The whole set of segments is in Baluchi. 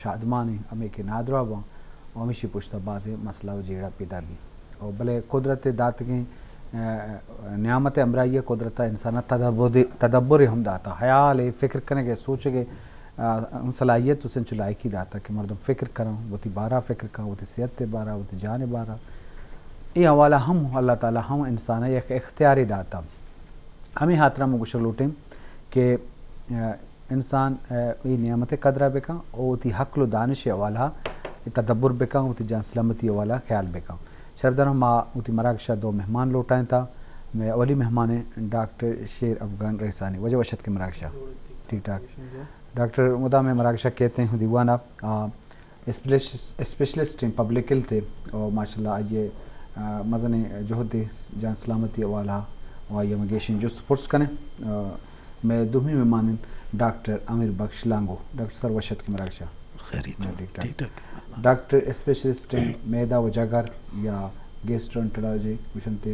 شادمان ایں، ہمے کہ نادراہ باں، و ہمیشی پشتا بازیں مسئلہ و جیڑہ پیدا بی۔ و بلے قدرت داتگیں، ا، نعمت ہمراہی قدرت انسان تدبر، تدبر ہم داتا، خیال، فکر کنگے، سوچگے، ا، ہم صلاحیت و سنچ لائقی داتا کہ مردم فکر کناں، وتی بارا فکر کن، وتی صحت بارا، وتی جان بارا۔ اے حوالہ ہم اللہ تعالی ہم انسان یک اختیارے داتا۔ ہمے خاطرا من گوشگ لوٹیں کہ، ا، انسان، ا، اے نعمت قدرا بکن و وتی عقل و دانش حوالہ تدبر بکن، وتی جان سلامتی حوالہ خیال بکن۔ شرفداراں، ما وتی مراگشا دو مہمان لوٹائیں تا۔ مئے اولی مہمان ہیں ڈاکٹر شیر افغان رئیسانی۔ واجہ وش اتکے مراگشا۔ ٹھیک ٹھاک۔ ڈاکٹر مدام مراگشا کہتے ہیں دیوانا، آ، اسپیشلسٹ، اسپیشلسٹ ہیں پبلک ہیلتھ ہے، اور ماشاءاللہ آئیے، آ، مزنیں جہد ہے جان سلامتی حوالہ، اور آئیے ہم گیشیں جست پرس کنیں۔ آ، مئے دومی مہمان ہیں ڈاکٹر امیر بخش لانگو۔ ڈاکٹر سر وش اتکے مراگشا۔ خیریت۔ ٹھیک ٹھاک۔ ٹھیک ٹھاک۔ ڈاکٹر اسپیشلسٹ ہیں معدہ و جگر یا گیسٹرونٹرولوجی گوشنتے،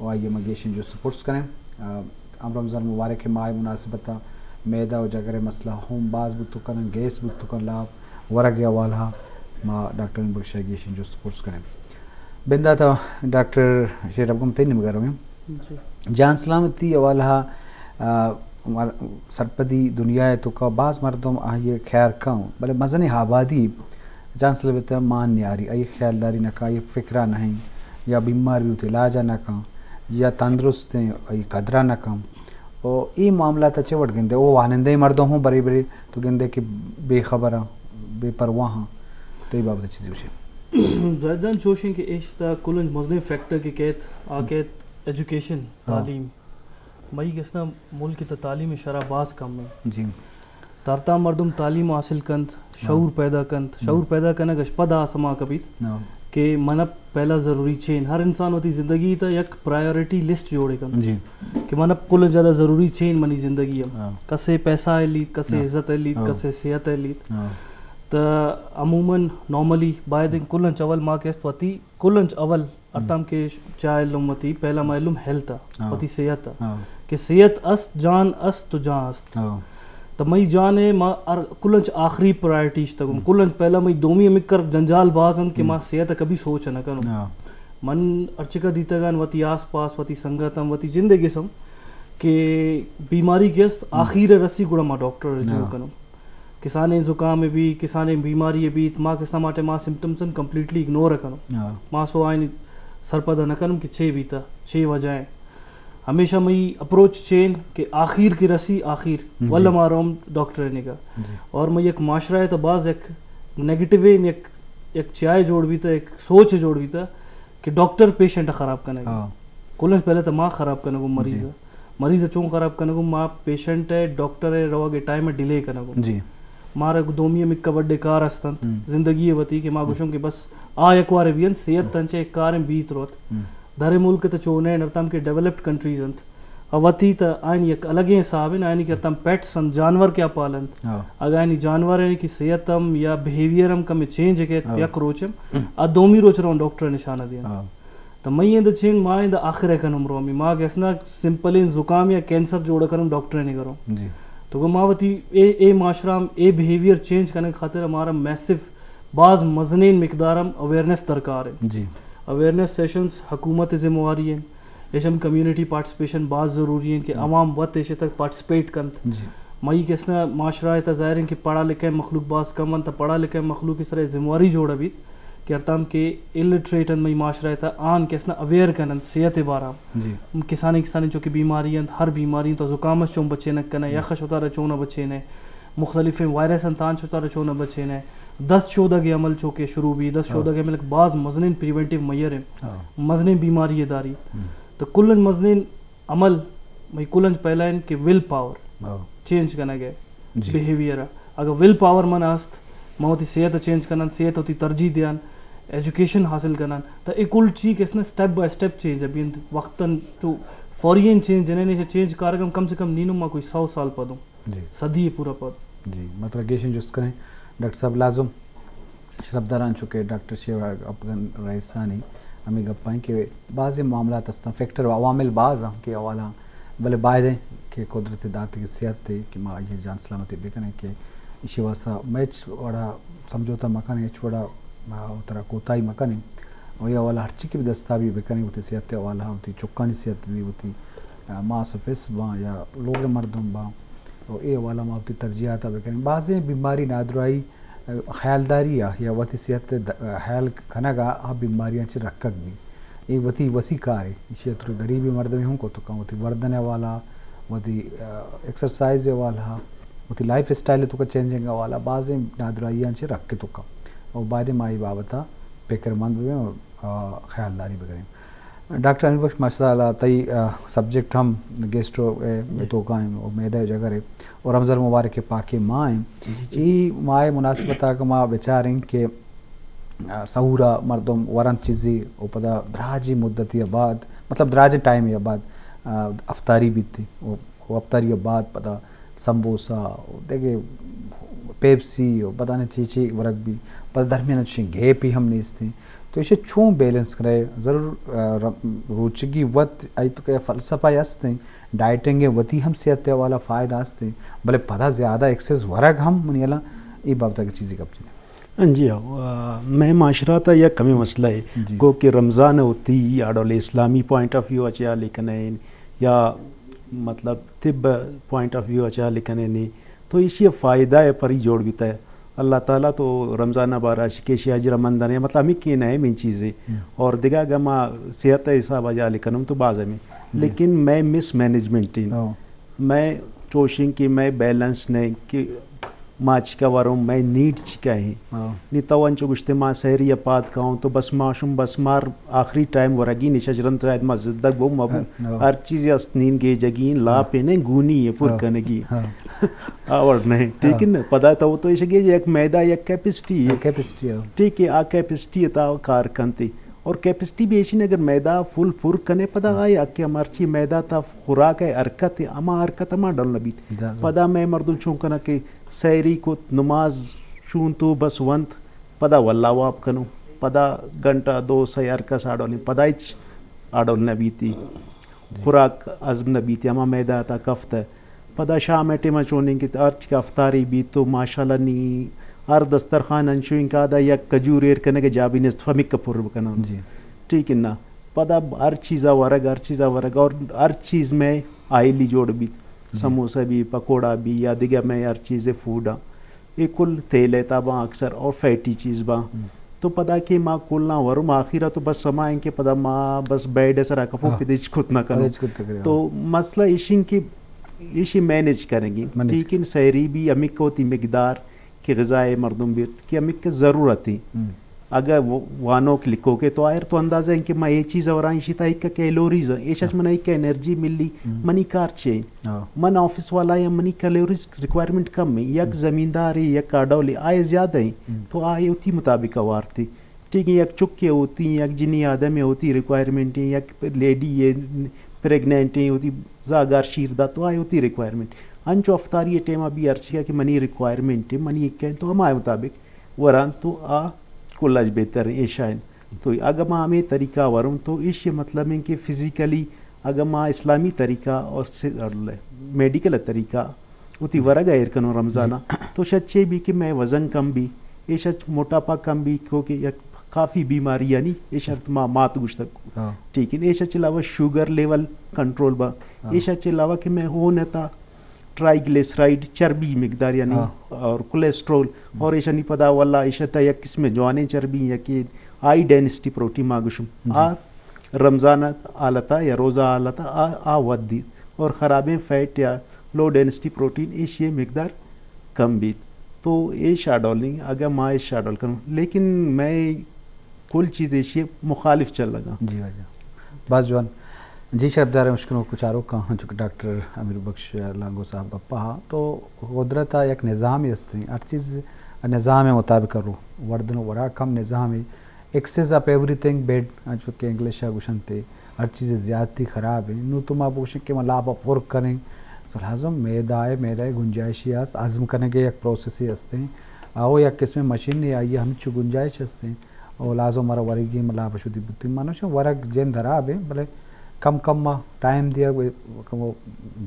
و آئیے ہم گیشیں جست پرس کنیں۔ آ، ہم رمضان مبارک ماہ مناسبتا معدہ و جگر مسئلہ ہم باز بوت کنن، گیس بوت کن، لاپ ورگ حوالہ ما ڈاکٹر بخشا گیشیں جست پرس کنیں۔ بندات ڈاکٹر شیر افغان تئی نیمگا رویں۔ جی۔ جان سلامتی حوالہ، آ، سرپدی دنیا توکا باز مردم آئیے خیال کن، بلے مزنیں آبادی جان سلامتی مان نیاری، آئی خیالداری نہ کن، آئی فکرا نہیں، یا بیمار بی وتی علاجا نہ کن، یا تندرست ہیں، آئی قدرا نہ کن۔ او اے معاملات چے وڑ گندے؟ او وانندہ مردم ہوں برے برے تو گندے کہ بے خبر ہیں، بے پرواہ ہیں۔ تو اے بابت چیزی گوشے۔ زاہد جان، چوشیں کہ ایشتا کلنج مزنیں فیکٹر کہ کہت، آ کہت ایجوکیشن، ہاں۔ تعلیم۔ مئی گسنا ملک تا تعلیم شرح باز کم ہے۔ جی۔ ترتا مردم تعلیم حاصل کنت، شعور پیدا کنت، شعور پیدا کنگ اش پدا سما کبیت ہاں۔ کہ من پہلا ضروری چین۔ ہر انسان وتی زندگی تا یک پرائیورٹی لسٹ جوڑے کنت جی۔ کہ من کل زیادہ ضروری چین منی زندگی ہم۔ ہاں۔ کسے پیسہ لیت، کسے ہاں۔ عزت لیت، ہاں۔ کسے صحت لیت۔ ہاں۔ تا عموماً نارملی باید کلنچ اول ما کہ است وتی کلنچ اول ارتام کہ چا علم وتی، پہلا ما علم ہیلتھ آ، ہاں۔ وتی صحت آ۔ ہاں۔ کہ صحت است، جان است تو جان است۔ ہاں۔ تو مئی جان ہے ما ار-، کلنچ آخری پرائرٹی اشتگم۔ ہم۔ کلنچ پہلا مئی دومی ہمکر جنجال باز انت کہ ہم۔ ما صحت کبھی سوچ نہ کنم۔ ہاں۔ من ارچکا دیتگان وتی آس پاس، وتی سنگت ہم، وتی جندے گسم کہ بیماری گست ہم۔ آخیر رسی گڑا ما ڈاکٹر جو ہاں۔ کنم۔ کسانیں زکام بی، کسانیں بیماری بیت، ما کسا ما ٹائم ما سمپٹمز ان کمپلیٹلی اگنور کنوں۔ ہاں۔ ما سو آئین سرپد نہ کنم کہ چے بیتا، چے وجہ ہیں۔ ہمیشہ مئی اپروچ چین کہ آخیر کی رسی آخیر، جی۔ ول ما روم ڈاکٹر نگا۔ جی۔ اور مئی یک معاشرہ ہے تو باز یک نیگیٹیو، یک، یک چیائے جوڑ بیتا، یک سوچ جوڑ بیتا کہ ڈاکٹر پیشنٹ خراب کنگا۔ ہاں۔ کلن پہلے تو ما خراب کنگو مریض۔ جی۔ مریض چون خراب کنگو؟ ما پیشنٹ ہے، ڈاکٹر ہے، روگ ٹائم ڈیلے کنگو۔ جی۔ مارا دومی ہم ایک بڑے کار ہستنت ہم۔ زندگی وتی کہ ما ہم۔ گوشوں کہ بس آ یک وارے بین، صحت ہم۔ تنچے ایک کاریں بیت روت۔ ہم۔ در ملک تو چون ہے، نرتام کہ ڈیولپڈ کنٹریز انت۔ آ وتی تا آئین یک الگیں حساب ہیں، آئین کہ ارتام پیٹس انت، جانور کیا پالنت۔ ہاں۔ اگر آئین جانور ہیں کہ صحت ہم یا بیہیویئر ہم کم چینج کے ہاں۔ یک روچ ہم، ہم۔ آ دومی روچ رون ڈاکٹر نشانہ دین۔ ہاں۔ تو مئی اند چین ما اند آخر کنم رومی۔ ما گسنا سمپلیں زکام یا کینسر جوڑ کنم ڈاکٹر نگروں۔ جی۔ تو گو ما وتی اے، اے معاشرہ ہم، اے بیہیویئر چینج کنگ خاطر ہمارا میسو باز مزنیں مقدار ہم اویئرنس درکار ہے۔ جی۔ اویئرنس سیشنز حکومت ذمہ واری ہیں۔ ایش ہم کمیونٹی پارٹیسپیشن باز ضروری ہیں کہ ہم۔ عوام وت ایش تک پارٹیسپیٹ کنت۔ جی۔ مئی کسنا معاشرہ ہے تا ظاہر ہیں کہ پڑھا لکھا مخلوق باز کم انت، پڑھا لکھا مخلوق سر ذمہ واری جوڑا بیت۔ کہ ہر تام کہ الٹریٹ انت مئی معاشرہ تا آن کسنا اویئر کننت صحت بارا۔ جی۔ کسانیں، کسانیں چونکہ بیماری انت، ہر بیماری انت، تو زکام اس چون بچینگ کنے، ہم۔ یخ اس وتارا چون بچینے، مختلفیں وائرس انت آن چ وتارا چون بچینے، دست شودگ عمل چونکہ شروع بی، دست ہاں۔ شودگ عمل ایک باز مزنیں پریونٹیو میئر ہیں، ہاں۔ مزنیں بیماری داری۔ ہم۔ تو کلن مزنیں عمل، مئی کلنج پہلا انت کہ ول پاور ہاں۔ چینج کنگ ہے جی۔ بیہیویئر۔ اگر ول پاور من است، من وتی صحت چینج کنن، صحت وتی ترجیح دیان، ایجوکیشن حاصل کنن، تو اے کل چی کس نے سٹیپ بائی سٹیپ چینج ہے، بین وقتاً تو فوری چینج جنین، چینج کارگم کم سے کم نینو ما کوئی سو سال پدوں، جی۔ صدی پورا پد۔ جی، مطلب گیشن جست کریں، ڈاکٹر صاحب لازم شرفداراں چونکہ ڈاکٹر شیوا افغان رئیسانی ہمیں گپائیں کہ بعض معاملات ہستاں، فیکٹر و عوامل باز ہیں کہ حوالہ، بلے باید ہیں کہ قدرت داتگی صحت ہے کہ ما یہ جان سلامتی بکنیں کہ ایشی واسطہ مئے ہچ وڑا سمجھوتہ مہ کنیں، ہچ وڑا، آ، وترا کوتاہی مہ کنیں۔ و اے حوالہ ہرچی کہ بی دستا بی بکنیں، وتی صحت ء حوالہ، وتی چکانی صحت بی، وتی، آ، ماس و پس باں یا لوگ مردم باں، و اے حوالہ ما وتی ترجیحات ء بکنیں۔ بازیں بیماری نادراہی، آ، خیالداری ء یا وتی صحت ء د-، آ، خیال کنگ ء آ بیماریاں چہ رکگ بی۔ اے وتی وسی کارے۔ ایشی ء ترا غریبیں مردمے ہوں کت کن، وتی وردن ء حوالہ، وتی، آ، ایکسرسائز ء حوالہ، وتی لائف اسٹائل ء توکا چینجنگ ء حوالہ بازیں نادراہیاں چہ رکت کن۔ و باید ما اے بابت ء فکر مند ببیں و، آ، خیالداری بکنیں۔ ڈاکٹر امیر بخش، ماشاءاللہ، تئی، آ، سبجیکٹ ہم گیسٹرو ء توکا ہیں و معدہ ء جگر ء و رمضان مبارک ء پاکیں ماہ ہیں۔ جی، جی۔ اے ماہ ء مناسبت ء اگہ ما بچاریں کہ آ، سحور ء مردم ورنت چیزے و پدا دراجیں مدتی ء بعد، مطلب دراجیں ٹائمے ء بعد، آ، افطاری بیت و، و افطاری ء بعد پدا سمبوسہ و دگہ پیپسی و پدا نہ چی چی ورگ بی، پدا درمیان چشیں گیپے ہم نیستیں۔ تو ایشی چون بیلنس کرے؟ ضرور، آ، ر-، روچگی وت آئی تو کہ فلسفہ ہستیں، ڈائٹنگ وتی ہم صحت ء حوالہ فائدہ ہستیں، بلے پدا زیادہ ایکسس ورگ ہم منی الا اے بابت ء چیزے گپ جنیں۔ جی ہاں، آ، مئے معاشرہ تا یک ہمے مسئلہ ہے۔ جی۔ گو کہ رمضان ہوتی آ ڈول اسلامی پوائنٹ آف ویو اچھا لکھنے یا مطلب طب پوائنٹ آف ویو اچھا لکھنے نہیں، تو ایشی فائدہ ہے پری جوڑ بیتا ہے۔ اللہ تعالیٰ تو رمضان بارہ شکیشی اجر مندن ہے، مطلب ہمیں کی نہیں من چیزیں۔ ہم۔ اور دگہ اگر ما صحت حساب اجا لکھنم تو باز ہمیں۔ جی۔ لیکن مئے مس مینجمنٹ ہی ہاں۔ مئے چوشیں کہ مئے بیلنس نہیں کہ ما چکا وروں، مئے نیڈ چکا ہیں۔ ہاں۔ نی تو انچو گشتے ما سحری ء پاد کاؤں تو بس ما شم بس مار آخری ٹائم ورگی نشجرن تو ما زدگ بو مبو۔ ہاں۔ ہر چیز است نین گیجگی، لاپ نے گونی ہے پر ہاں۔ کنگی۔ ہاں۔ آور نہیں، ٹھیک ہے نا؟ ہاں۔ پدا تو تو ایشگی یک میدہ یک کیپیسٹی ہے۔ کیپیسٹی ہے۔ ٹھیک ہے، آ کیپیسٹی تا کار کنتے۔ اور کیپیسٹی بھی ایشی نے اگر میدہ فل پر کنے پدا آئے، آ کہ مرچی میدہ تا خوراک ہے، حرکت ہے، اما حرکت اما ڈول نبیت۔ جا، جا۔ پدا میں مردم چون کنا کہ سحری کت، نماز چون تو بس ونت، پدا واللہ واب کنو، پدا گھنٹہ دو سے ہر کس آ ڈول نہیں، پدا ہچ آ ڈول نبیتی۔ جی۔ خوراک ہضم نبیتی، اما میدہ تا کفت۔ پدا شام ٹیم چونیں کہ ہر چی افطاری بیت تو ماشاءاللہ نی ہر دسترخوان انچو انکا دا یک کجور ایر کنگ جابی نیست، فمک پر بکنن۔ جی۔ ٹھیک ہے نا؟ پدا ہر چیزا ورگ، ہر چیزا ورگ اور ہر چیز میں آئلی جوڑ بیت۔ جی۔ سموسہ بھی، پکوڑا بھی یا دگہ میں ہر چیز فوڈا۔ اے کل تیل ء تاباں اکثر اور فیٹی چیز باں۔ ہم۔ تو پدا کہ ما کلاں ورم آخر تو بس سما ہیں کہ پدا ما بس بیڈ ء سرا کپو ہاں۔ پدیچ کت نہ کنو۔ پدیچ کت نہ کنو۔ تو مسئلہ ایشیں کہ ایشی مینج کریں گی۔ مینج۔ ٹھیک ہے، سحری بھی ہمیں کو تی مقدار کہ غذائے مردم بیت کہ ہمیں کہ ضرورت ہے۔ ہم۔ اگہ و-، وانوک لکھوکے تو آئر تو اندازہ ہیں کہ ما اے چیز اور آئیں شی تا ایک کیلوریز ہیں، ایش اچ ہاں۔ من ایک انرجی ملی، ہم۔ منی کار چے؟ ہاں۔ من آفس والا یا منی کیلوریز ریکوائرمنٹ کم ہے، یک ہم۔ زمیندار ہے، یک آڈول ہے، آئے زیادہ ہیں، ہم۔ تو آئے اتی مطابق وارتی۔ ٹھیک ہے، یک چکے ہوتی، یک جنی آدم ہوتی ریکوائرمنٹ ہے، یک لیڈی ہے، پریگننٹ ہے، ہوتی زاگار شیر دا تو آئے ہوتی ریکوائرمنٹ۔ انچو افطاری ٹائم بھی ہر چیز کہ منی ریکوائرمنٹ ہے، منی ایک کہیں تو ہمارے مطابق وران تو آ کلش بہتر ہیں، ایشا ہیں۔ تو اگر ما ہمیں طریقہ وروں تو ایش مطلب ہے کہ فزیکلی اگر ما اسلامی طریقہ اور سے-، میڈیکل طریقہ وتی ورگ ء ایر کنوں رمضان ء، تو شچے بھی کہ مئے وزن کم بھی، ایش اچ موٹاپا کم بھی، کیونکہ یک کافی بیماری یعنی ایش ارت ما مات گوشتگ۔ ہاں۔ ٹھیک ہے، ایش اچ علاوہ شوگر لیول کنٹرول با، ہاں۔ ایش اچ علاوہ کہ مئے ہون ء تا ٹرائیگلیسرائیڈ چربی مقدار یعنی ہاں۔ اور کولیسٹرول ہم۔ اور ایشانی پدا واللہ ایش تا یک قسم جوانیں چربی یا کہ ہائی ڈینسٹی پروٹین ما گوشم۔ جی۔ آ رمضان حالتا یا روزہ حالتا آ، آ ودی اور خرابیں فیٹ یا لو ڈینسٹی پروٹین ایشی مقدار کم بیت۔ تو اے شاڈول نہیں، اگر ما اے شاڈول کروں، لیکن میں کل چیز ایشی مخالف چل لگا۔ جی واجہ، بس جوان۔ جی شرفدار مشکل کو چارو کا، چونکہ ڈاکٹر امیر بخش لانگو صاحب گپا ہا، تو قدرت آ یک نظام ہستے، ہر چیز نظام مطابق رو، وردن و وراک ہم نظام، access of everything bad, انچو کہ انگلش ء گوشنت، ہر چیز زیادتی خراب ہے۔ نو تو ما بگوشیں کہ ما لاپ ء پر کنیں، تو لازم میدہ ہے، میدہ ہے گنجائشی است، ہضم کنگ ء یک پروسیسے ہستیں، آو یک قسم مشین ہے، آئی ہمچو گنجائش ہستیں، او لازم ہمارا ورگی لاپ شدی بوتیں۔ مانوش ورگ جند خراب ہے، بلے کم کم ما ٹائم دیا، کم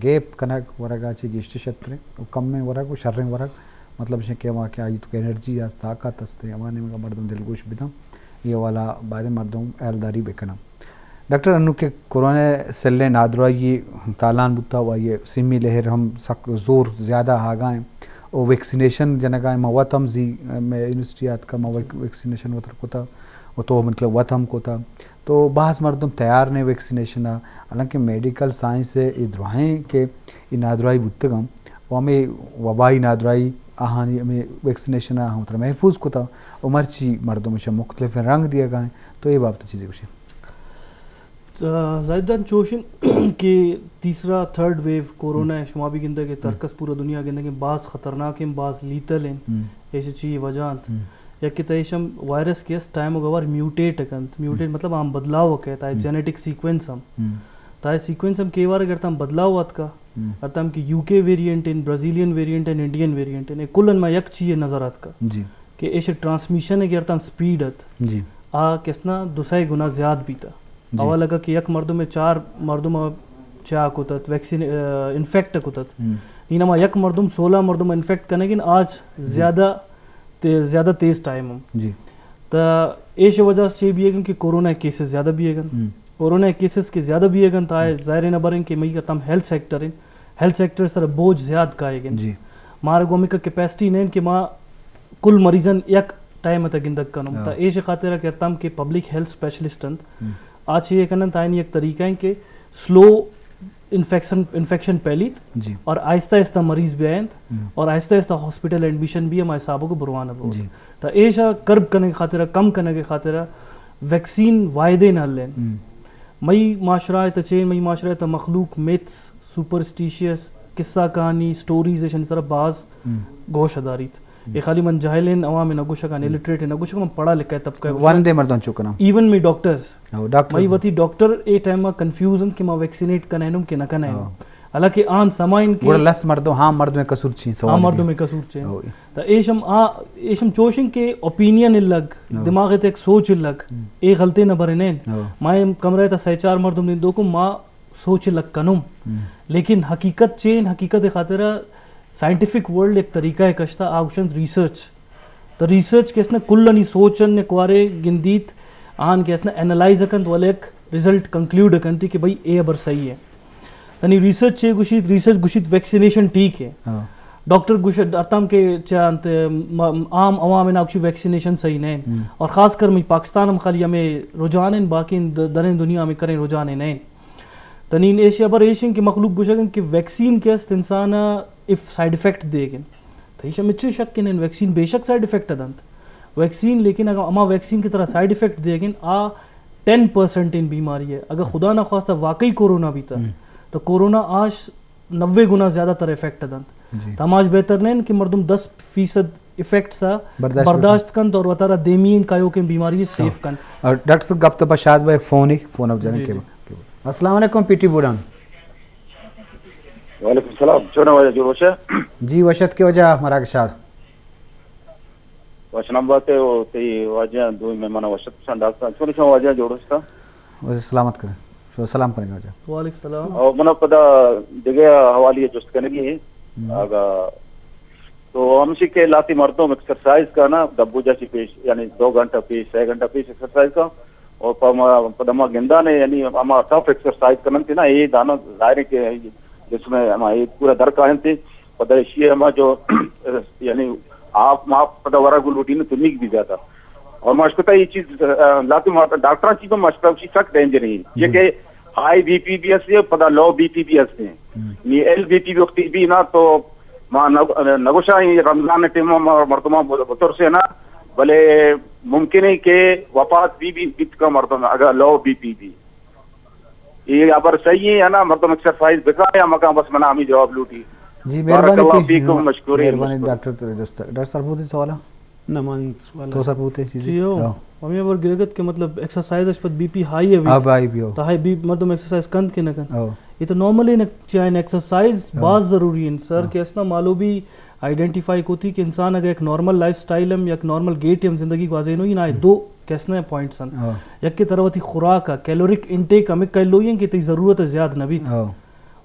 گیپ کنگ ورگا چی گیشتر شتریں، او کمیں ورگ و شریں ورگ مطلب اش کہ ہما کہ آئی توکا انرجی است، طاقت است، ہما نیمگا مردم دلگوش بداں، اے حوالہ باید مردم ہیالداری بکناں۔ ڈاکٹر، انو کہ کورونا سلیں نادراہی تالان بوتا و آئی سیمی لہر ہم سک زور زیادہ آگا ہیں و ویکسینیشن جنگا ہیں، ما وت ہم زی مئے یونیورسٹی آتکا، ما ویک-، ویکسینیشن وتر کتا و تو مطلب وت ہم کتا۔ تو باز مردم تیار نہ ویکسینیشن ء، حالانکہ میڈیکل سائنس ء اے دراہیں کہ اے نادراہی بوتگاں و ہمے وبائی نادراہی آہانی ہمے ویکسینیشن ء ہم ترا محفوظ کتا و مرچی مردم ایشاں مختلف رنگ دیگا ہیں۔ تو اے بابت چیزے گوشے؟ آ، زاہد جان، چوشن کہ تیسرا، تھرڈ ویو کورونا ہے، شما بھی گندے کہ ترکس پورا دنیا گندے کہ باز خطرناک ہیں، باز لیتل ہیں۔ ہم۔ ایشی چی وجہ انت؟ ہم۔ یک کہ تہ ایشم وائرس کہ است ٹائم و گوار میوٹیٹ کنت، میوٹیٹ ہم۔ مطلب ہم بدلاؤ کہتا ہے، ہم۔ جینیٹک سیکوینس ہم۔ ہم۔ تا اے سیکوینس ہم کئی وار اگر تم بدلاؤ آتکا، ہم۔ اگر تم کہ یو کے ویریئنٹ ہیں، برازیلین ویریئنٹ ہیں، انڈین ویریئنٹ ہیں، اے کلن ما یک چیز نظر آتکا۔ جی۔ کہ ایش ٹرانسمیشن اگر تم سپیڈ ات، جی۔ آ کسنا دو سئے گنا زیاد بیتا۔ جی۔ اول اگا کہ یک مردم چار مردم چیا کتت، ویکسین، آ، انفیکٹ کتت۔ ہم۔ این ہما یک مردم سولہ مردم انفیکٹ کنگن آج جی۔ زیادہ تے-، زیادہ تیز ٹائم ہم۔ جی۔ تا ایش وجہ سے چے بیگن کہ کورونا کیسز زیادہ بیگن۔ ہم۔ کورونا کیسز کے زیادہ بیگن تا ہم۔ ظاہر نہ برن کہ مئی کا تم ہیلتھ سیکٹر ہیں، ہیلتھ سیکٹر سر بوجھ زیاد کائے گن۔ جی۔ مارا گومی کا کیپیسٹی نہیں کہ ما کل مریضن یک ٹائم تا گندگ کنم۔ ہاں۔ تا ایش خاطر کہ تم کہ پبلک ہیلتھ اسپیشلسٹ انت، ہم۔ آ چے کنن تا اینی یک طریقہ ہیں کہ سلو انفیکشن، انفیکشن پھیلیت جی۔ اور آہستہ آہستہ مریض بھی آئینت ہم۔ اور آہستہ آہستہ ہاسپٹل ایڈمیشن بھی ہمارے حسابوں کو بروانا بہت۔ جی۔ تا ایشا کرب کرنے کی خاطر، کم کرنے کی خاطر ویکسین واحدین حل ہیں۔ ہم۔ مئی معاشرہ تا چین، مئی معاشرہ تا مخلوق میتھس، سپرسٹیشیس، قصہ کہانی، سٹوریز ایشن سر باز ہم۔ گوش داریت۔ ہم۔ اے خالی من جاہلین عوام نہ گوشگاں، ہم۔ الٹریٹ نہ گوشگاں، من پڑھا لکھا طبقہ گوشگاں۔ وندے مردم چو کناں۔ Even me doctors. ہاں، ڈاکٹر مئی ہم۔ وتی ڈاکٹر اے ٹائم کنفیوز انت کہ ما ویکسینیٹ کنینم کہ نہ کنینم۔ ہاں۔ حالانکہ آن سمائن کہ گڑا لس مردم، ہاں، مردم قصور چین، ہاں، سوال مردم بھی۔ قصور چین۔ ہاں۔ تا ایشم آ، ایشم چوشن کہ اوپینین الگ، ہاں۔ دماغ تے ایک سوچ الگ، ہم۔ اے غلطی نہ برنین۔ ہاں۔ ما ایم کمرہ تا سہ چار مردم نندوکم ما سوچ لگ کنم۔ ہم۔ لیکن حقیقت چین، حقیقت خاطر سائنٹیفک ورلڈ ایک طریقہ ہے کشتا، آ گوشنت ریسرچ۔ تو ریسرچ کہ اس نے کلنی سوچن نے کوارے گندیت، آن کہ اس نے اینالائز کنت، ولے ایک رزلٹ کنکلوڈ کنتی کہ بھئی اے ابر صحیح ہے۔ تنی ریسرچ چے گوشیت، ریسرچ گوشیت ویکسینیشن ٹھیک ہے۔ ہاں۔ ڈاکٹر گوش ارتام کہ چانت م-، عام عوام نا گوشی ویکسینیشن صحیح نہیں۔ ہم۔ اور خاص کر می پاکستان ہم خالی ہمیں رجحان ہیں، باقی د-، دریں دنیا میں کریں رجحان نہیں۔ تنین ایشی ابر ایشن کہ مخلوق گوشگن کہ ویکسین کہ است انسان اف سائیڈ افیکٹ دیگن۔ تو ایشا مچے شک کنن ویکسین بے شک سائیڈ افیکٹ دنت۔ ویکسین لیکن اگر اما ویکسین کی طرح سائیڈ افیکٹ دیگن آ ٹین پرسنٹ ان بیماری ہے۔ اگر خدا نہ خواستہ واقعی کورونا بیتا ہم۔ تو کورونا آش نوے گنا زیادہ تر افیکٹ دنت۔ جی۔ تو ہماش بہتر نہیں کہ مردم دس فیصد افیکٹ سا برداشت برداشت کنت اور وتارا دیمی ان کایو کے بیماری سیف کنت۔ اور ڈاکٹر صاحب گپ تو بشاد بھائی فون ہی، فون اب جنن جی، کے جی۔ السلام علیکم پی ٹی بوڈان۔ وعلیکم السلام، چون واجہ جوڑ وشے؟ جی وشت کے واجہ مراگ شاد۔ وش نام باتے او تی واجہ دوی مہمان وشت سان ڈاکٹر چون شما واجہ جوڑ وشتا؟ واجہ سلامت کریں۔ شو سلام کریں واجہ۔ وعلیکم السلام۔ او منا پدا دگہ حوالی جست کنگی ہے۔ ہم۔ آگا تو ہمشی کہ لاتی مردم ایکسرسائز کا نا، دبو جا چی پیش، یعنی دو گھنٹہ پیش، سہ گھنٹہ پیش ایکسرسائز کا، اور پہ ما، پدا ما گندانے، یعنی ہما ٹف ایکسرسائز کنن تھی نا، یہ دانا ظاہر ہے کہ جس میں ہما یہ پورا در کائن تھی، پدا ایشی ہما جو، یعنی آپ، آپ پدا ورا گل روٹین تو نیک بھی زیادہ۔ اور ما اشکتا یہ چیز، آ، لاتی ما ڈاکٹراں چیز ما اشکتا اسی سک ڈینجر ہے، یہ جی۔ کہ ہائی بی پی بھی ہستی، پدا لو بی پی بھی ہستی۔ ہم۔ نی ایل بی پی بھی وقتی بھی نا تو ما نگ-، نگوشاں اے رمضان ٹائم ما مردماں بترسے نا، بلے ممکن ہے کہ وفات بھی، بھی بیت کا مردم اگر لو بی پی بھی۔ یہ خبر صحیح ہے نا، مردم ایکسرسائز بکا یا مکان، بس منا ہمیں جواب لوٹی۔ جی، بارک مہربانی اللہ تھی۔ فیکم، مشکورین، مہربانی مشکورین۔ ڈاکٹر تیرے دوست۔ ڈاکٹر صاحب، بہت ہی سوال ہے۔ نہ، من سوال تو ہے۔ سر پوتے چیزی۔ جی ہو۔ ہاں۔ ہمیں ابر گرگت کہ مطلب ایکسرسائز اش پد بی پی ہائی ہے۔ اب ہائی بھی ہو۔ تو ہائی بی مردم ایکسرسائز کنت کہ نہ کنت۔ ہاں۔ یہ تو نارملی نہ چاہے ایکسرسائز ہاں۔ باز ضروری ہے سر، ہاں۔ کہ اس نا مالو بھی آئیڈینٹیفائی کو تھی کہ انسان اگر ایک نارمل لائف سٹائل ہم یا ایک نارمل گیٹ ہم زندگی گوازینو ہی نہ ہے، ہم۔ دو کسنے پوائنٹس ہیں۔ ہاں۔ یک کی طرف تھی خوراک ہے، کیلورک انٹیک ہمیں کہلو ہی ہیں کہ تھی ضرورت ہے زیادہ نہ بھی تھی۔ ہاں۔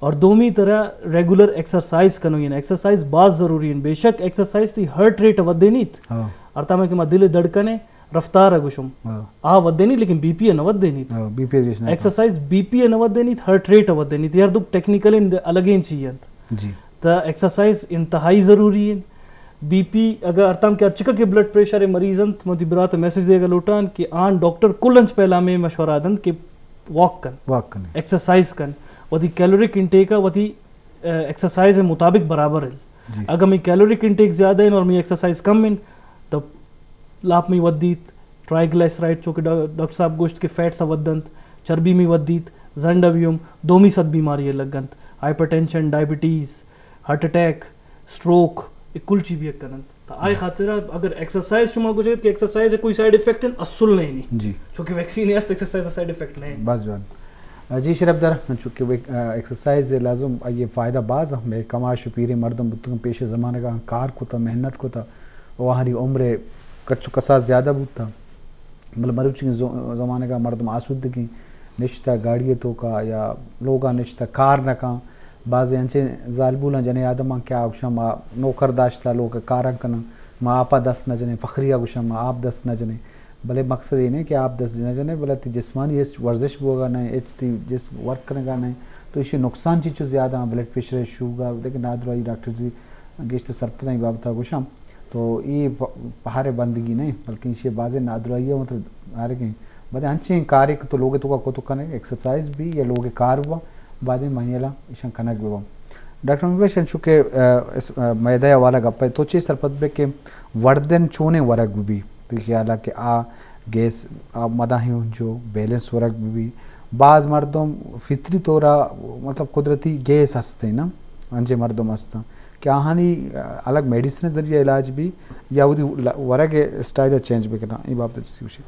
اور دومی ترا ریگولر ایکسرسائز کنوی ہیں۔ ایکسرسائز باز ضروری ہیں۔ بے شک ایکسرسائز تئی ہارٹ ریٹ ودینیت۔ ہاں۔ ہر تامہ کہ ما دل دھڑکن ہے، رفتار گوشم۔ ہاں۔ آ ودینیت، لیکن بی پی نہ ودینیت۔ ہاں، بی پی جس نہ ایکسرسائز بی پی نہ ودینیت، ہارٹ ریٹ ودینیت۔ یار دو ٹیکنیکل الگیں چیز انت۔ جی۔ تا ایکسرسائز انتہائی ضروری ہیں۔ بی پی اگر ہر تام کہ ہر چکا کہ بلڈ پریشر مریض انت، من وتی برات میسج دیگا لوٹان کہ آن ڈاکٹر کل انچ پہلا میں مشورہ دنت کہ واک کن، واک کن۔ ایکسرسائز کن، وتی کیلورک انٹیک وتی، اے، ایکسرسائز مطابق برابر ہے۔ جی۔ اگر میں کیلورک انٹیک زیادہ ہیں اور میں ایکسرسائز کم ہیں، تو لاپ میں ودیت، ٹرائیگلائسرائڈ، چونکہ ڈا-، ڈاکٹر صاحب گوشت کہ فیٹس ودنت، چربی میں ودیت، زنڈ اویوم، دومی صد بیماری لگنت، hyper tension, diabetes, heart attack, stroke, یہ کل چیز بھی کننت۔ تو آئی خاطر اگر ایکسرسائز شما گوشت کہ ایکسرسائز کوئی سائیڈ افیکٹ ہیں، اصل نہیں نی۔ جی۔ چونکہ ویکسین ہے، ایکسرسائز سائیڈ افیکٹ نہیں۔ بس جوان۔ جی شرف دار، چونکہ ویک-، آ، ایکسرسائز لازم، آئی فائدہ باز ہیں۔ میں کماش پیریں مردم بوتگن، پیش زمانگا کار کتا، محنت کتا، و آہانی عمر کچ و کساس زیادہ بوتا۔ بلے مروچی زو-، زمانگا مردم آسودگیں، نشتہ گاڑی توکا یا لوگا نشتہ کار نہ کن۔ بازیں انچیں زالبولاں جنیں آدماں کہ آ گوشاں ما نوکر داشتہ لوگ کاراں کناں، ما آپا دست نہ جنیں، فخریا گوشاں ما آپ دست نہ جنیں۔ بلے مقصد اے نہ کہ آپ دست نہ جنیں، بلے تئی جسمانی ہچ ورزش بوگا نہ، ہچ تئی جسم ورک کنگا نہ، تو ایشی نقصان چیچو زیادہ ہیں، بلڈ پریشر شوگر، لیکن نادراہی ڈاکٹر جی گیشتر سرپداں بابتا گوشاں۔ تو اے پ-، پہارے بندگی نہیں، بلکہ ایشی بازیں نادراہی ہے، مطلب، ہر کہیں۔ بعد انچیں کارے کہ تو لوگ توکا کتو کنے، ایکسرسائز بھی یا لوگ کار با، بعد منیلا ایشان کنگ ببا۔ ڈاکٹر مبیش انچو کہ، آ، اس، آ، میدہ حوالہ گپ ہے، تو چی سرپد بے کہ وردن چونیں ورگ بھی، تو خیال ہے کہ آ گیس، آ مداہیں جو بیلنس ورگ بھی، بعض مردم فطری طورا، مطلب، قدرتی گیس ہستے نا، انچیں مردم ہستاں کہ آہانی، آ، الگ میڈیسن ذریعہ علاج بھی یا وتی ل-، ورگ اسٹائل چینج بکناں، اے بابت چیزی گوشی؟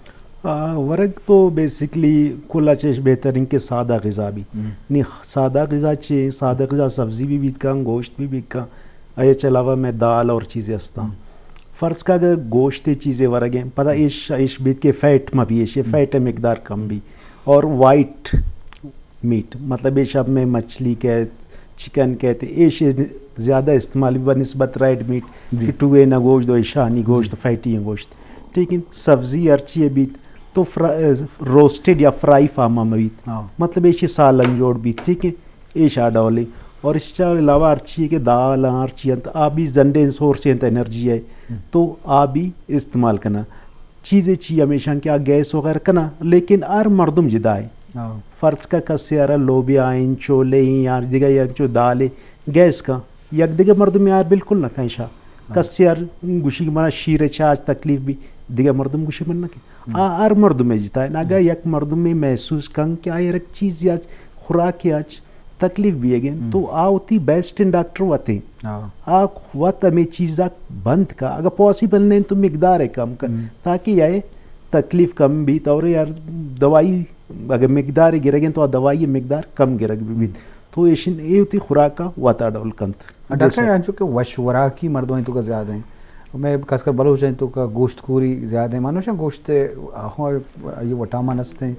آ، ورگ تو بیسیکلی کلا چیش بہترین کہ سادہ غذا بھی۔ ہم۔ نی سادہ غذا چی؟ سادہ غذا سبزی بھی بیت کن، گوشت بھی بیت کن، اے چہ علاوہ میں دال اور چیزیں ہستاں۔ ہم۔ فرض کا اگر گوشت چیزیں ورگ ہیں، پدا ایش، ایش بیت کہ فیٹ ما بھی ایش، ہم۔ فیٹ مقدار کم بھی، اور وائٹ میٹ، مطلب، اے شب میں مچھلی کہت، چکن کہت، ایش زیادہ استعمال بھی بہ نسبت ریڈ میٹ، جی۔ کہ ٹوئے نہ گوشت دو، ایشانی گوشت، جی۔ فیٹی ہیں گوشت۔ ٹھیک ہے، سبزی ہر چیئے بیت، تو فرا-، روسٹڈ یا فرائی فارم میں بیت۔ ہاں۔ مطلب، ایشی سالن جوڑ بیت، ٹھیک ہے، ایشا ڈولے۔ اور اس کے علاوہ ہر چیئے کہ دال، ہر چیئے انت، آ بھی زنڈے سورس انت انرجی ہے، ہم۔ تو آ بھی استعمال کنا۔ چیزے چی ہمیشاں کہ آ گیس وغیرہ کنا، لیکن ہر مردم جدا ہے۔ ہاں۔ فرض کا کسے ارا لوبیا ہیں، چولے ہیں، یا دگہ یا چو دال ہے، گیس کا۔ یک دگہ مردم یار بالکل نہ کن شا۔ ہاں۔ کسے ار گوشی کہ منا شیر چاچ تکلیف بھی، دگہ مردم گوشی من نہ کن۔ ہم۔ آ ہر مردم ہے جتا ہے۔ ناگا ہم۔ یک مردم میں محسوس کن کہ آ یک چیز یا خوراک یا تکلیف بیگ انت، ہم۔ تو آ وتی بیسٹ ڈاکٹر وت ہیں۔ ہاں۔ آ وت ہمیں چیزا بند کا، اگر پاسیبل نہیں تو مقدار کم کا، ہم۔ تاکہ یہ تکلیف کم بیت اور یار دوائی اگر مقدار گرگ انت تو آ دوائی مقدار کم گرگ بیت۔ ہم۔ تو ایشن اے وتی خوراک وتا ڈول کنت۔ ڈاکٹر، جیسے انچو کہ وش وراکی مردمانی توکا زیادہ ہیں، میں خاص کر بلوچانی توکا گوشت خوری زیادہ ہیں، مانوشاں گوشت، آہاں، یہ وٹامن ہست ہیں۔